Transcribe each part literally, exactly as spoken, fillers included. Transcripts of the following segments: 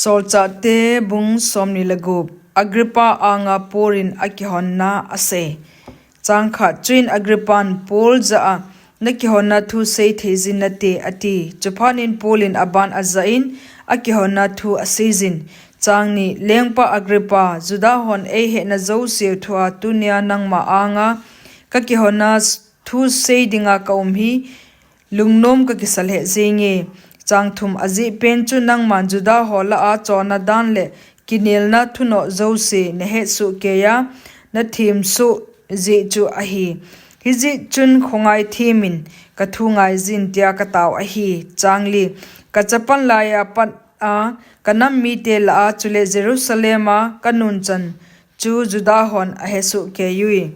Solchahte bung somni le gup. Agrippa anga Paul in akihonna asei. Chang khat. Chuin Agrippan Paul jah a, "Nakihonna thu sei thei jin nate," ati. Chuphat in Paul in aban ajah in, akihonna thu asei jin. Chang ni. Lengpa Agrippa, Juda hon eihehna jouse thua tunia nangma anga kakihonna thu sei dinga kaum hi, lungnom kakisa lheh jenge. Chang thum. Ajeh pen chu nangman Juda ho lah a chonna dan le kinelna thunoh jouse nahet soh keiya, nathem soh jeh chu ahi. Hijeh chun khongai them in kathu ngai jin tia katao ahi. Chang li. Kachapan laiya pat a kanam mite lah a, chule Jerusalem a kanun chan chu Juda hon ahe soh kei ui.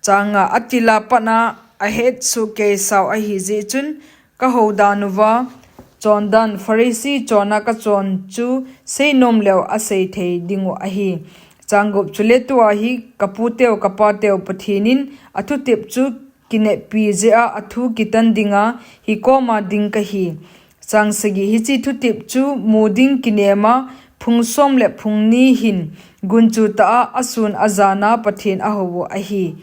Chang nga. Atila pat a ahet soh kei sau ahi jeh chun, kahou dan uva, chondan Pharisee chonna kachon chu seinom leu asei thei dingu ahi. Chang gup. Chule tua hi kaputeu kapateu Pathen in athutep chu kineppi jeh a athu kitan dinga hikoma ding kahi. Chang sagi. Hiche thutep chu mu ding kinema phung som le phung ni hin gunchu tah a asun ajan a Pathen ahou u ahi.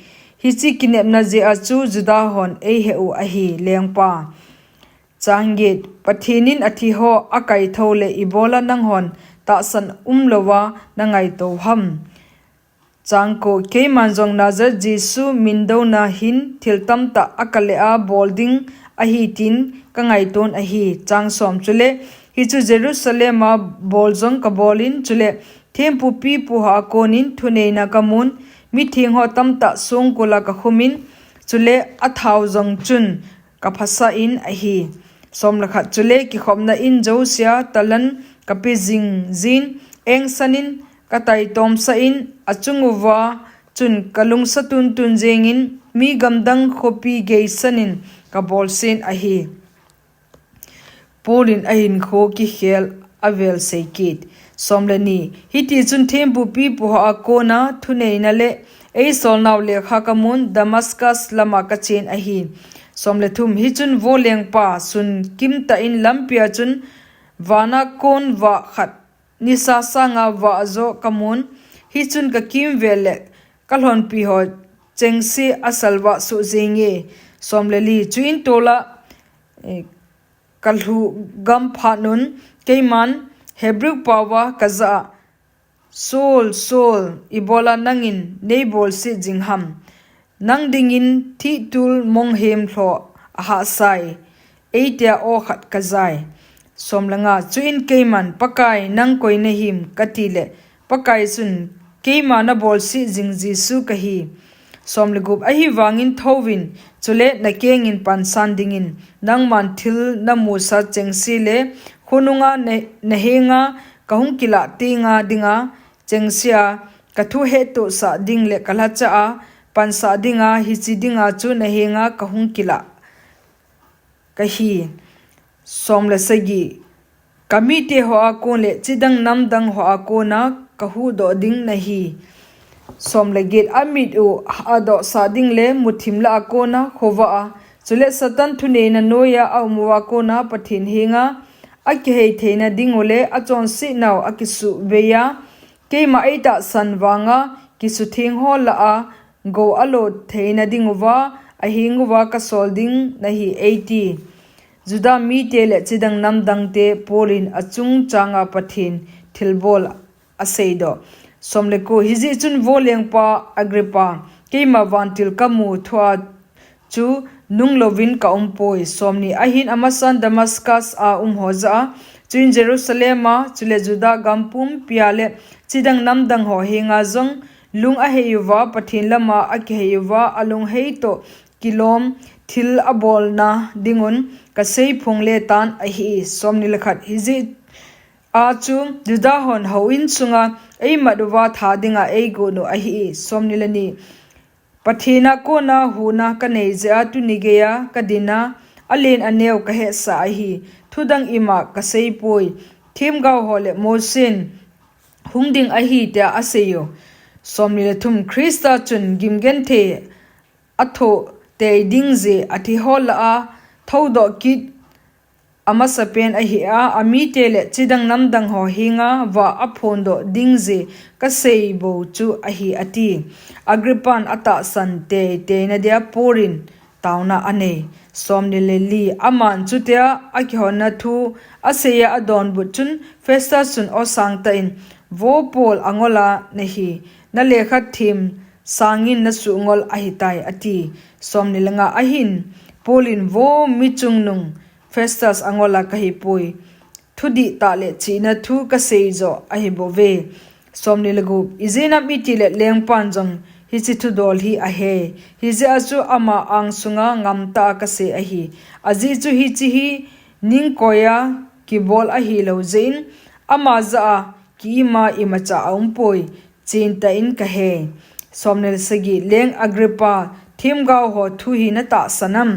Hiche kinepna jeh a chu Juda hon eiheh u ahi, lengpa. Chang get. Pathen in athi ho akaithou le ibola nanghon tahsan umlouva nangaito ham? Chang ko. Keiman jong Nazareth Jesu min douna hin thil tamtah akale a bol ding ahi tin kangaiton ahi. Chang som. Chule hichu Jerusalem a bol jong kabol in, chule thempu pipu ho a konin thuneina kamun, mitheng ho tamtah songkul a kakhum in, chule athao jong chun kaphasah in ahi. Som le khat. Chule kikhopna in jousea talan kape jing jin, engsan in kataitomsah in, achung uva chun kalungsa tuntun jengin, mi gamdang khopi geisan in kabolsen ahi. Paul in ahinkho kikhel avel sei kit. Som le ni. Hiti chun thempu pipu ho a kona thuneina le eisolnau lekha kamun, Damascus lama kachen ahi. Som le thum. Hichun vo lengpa, sun kimtah in lampia chun vana kon vah khat nisa sanga vah jo kamun. Hichun kakimvel le kalhonpi ho chengse asalvah soh jenge. Som le li. Chuin tola, eh, kalhu gam phat un, keiman Hebrew paova kajah a, "Saul, Saul, ibola nangin neibolse jing ham? Nang dingin thihtul monghem lhoh ahahsai, eitia aw khat kajai." Som le nga. Chuin keiman, "Pakai, nang koi nahim?" kati le, Pakai chun, "Keima nabolse jing Jesu kahi." Som le gup. Ahivangin thouvin, chule nakengin pansan dingin, nangman thil namusa chengse le khonunga na, nahenga kahung kilah tenga dinga chengse a, kathu hettohsah ding le kalhacha a pansah dinga, hiche dinga chu nahenga kahung kilah kahi. Som le sagi. Kamite hoa kon le chidang namdang hoa kona kahuhdoh ding nahi. Som le get. Amit u adohsah ding le muthim lah a kona khovah a, chule Satan thuneina noiya aum uva kona Pathen henga akihei theina ding u le achonsetnau akisuhbeiya, keima eitahsan vanga kisutheng ho lah a gou alo theina ding uva, aheng uva kasol ding nahi eiti. Juda mite le chidang namdangte Paul in achung changa Pathen thilbol aseidoh. Som le ko. Hijeh chun vo lengpa Agrippa, keima vantil kamu thua chu nunglouvin kaumpoi. Som ni. Ahin amasan Damascus a um ho jah a, chuin Jerusalem a, chule Juda gam pumpia le chidang namdang ho henga jong lung ahei uva, Pathen lama akihei uva, alunghei toh kilom thil abolna dingun kaseiphong le tan ahi. Som ni le khat. Hijeh a chu Juda hon houin sunga eimat uva tha dinga eigon u ahi. Som ni le ni. Pathen a kona huhna kanei jeh a tuni geiya kadin a, alen aneo kahetsah ahi. Thudang ima kaseipoi. Themgao ho le Mosen hung ding ahi tia asei u. Som ni le thum. Christa chun gimgenthei athoh tei ding jeh a thi ho lah a thoudoh kit amasapen ahi a, amite le chidang namdang ho henga vah aphondoh ding jeh kasei bou chu ahi, ati. Agrippan atahsan teitei nadia Paul in taona anei. Somni le li, aman chutia akihonna thu aseiya adonbut chun Festus chun aw sangtah in, Vo Paul, angol a nahi, nalekha them sangin nasuh ngol ahitai, ati. Somni le nga, ahin Paul in, Vo mi chungnung Festus, angol a kahipoi, thudihtah le chihna thu kasei joh ahibouve. Somni le gup, ijeh inem itile lengpan jong hiche thudol hi ahei, hijeh a chu ama angsunga ngamtah a kasei ahi. Ajeh chu hiche hi ningkoiya kibol ahilou jeh in, ama jah a ki-ima imacha aumpoi, chentah in kahei. Somni le sagi, Leng Agrippa, themgao ho thu hi natahsan am?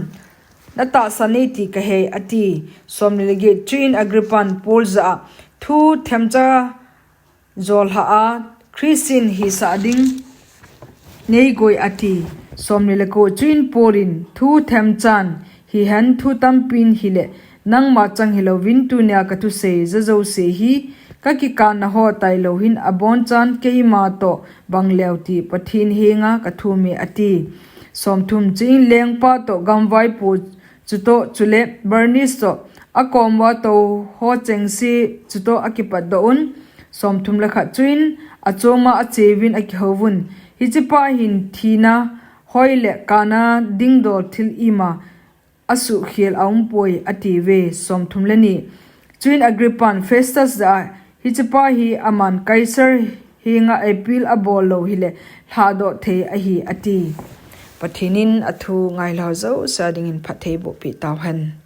Natahsan e ti kahei, ati. Somni le get, chuin Agrippan Paul jah a, Thu themcha jolhah a Christian hisah ding neigoi, ati. Somni le ko, chuin Paul in, Thu themchan hihen thu tampin hile, nangma chang hilouvin tunia kathusei ja jouse hi, kakikanna ho tailou hin abonchan keima toh bangleu ti Pathen henga kathume, ati. Somthum, chuin lengpa toh gamvaipo chutoh chule Bernice toh akom uva tou ho chengse chutoh akipatdoh un. Somthum le khat, chuin achoma acheuvin akihouvun, Hichepa hin thina hoi le kana dingdol thil ima asuhkhel aumpoi, atiuve. Somthum le ni, chuin Agrippan Festus jah a, Hichepa hi aman Kaisar henga appeal abol lou hile lhadoh thei ahi, ati. Pathen in athu ngailhao jouse a dingin phatthei bohpeh tauhen.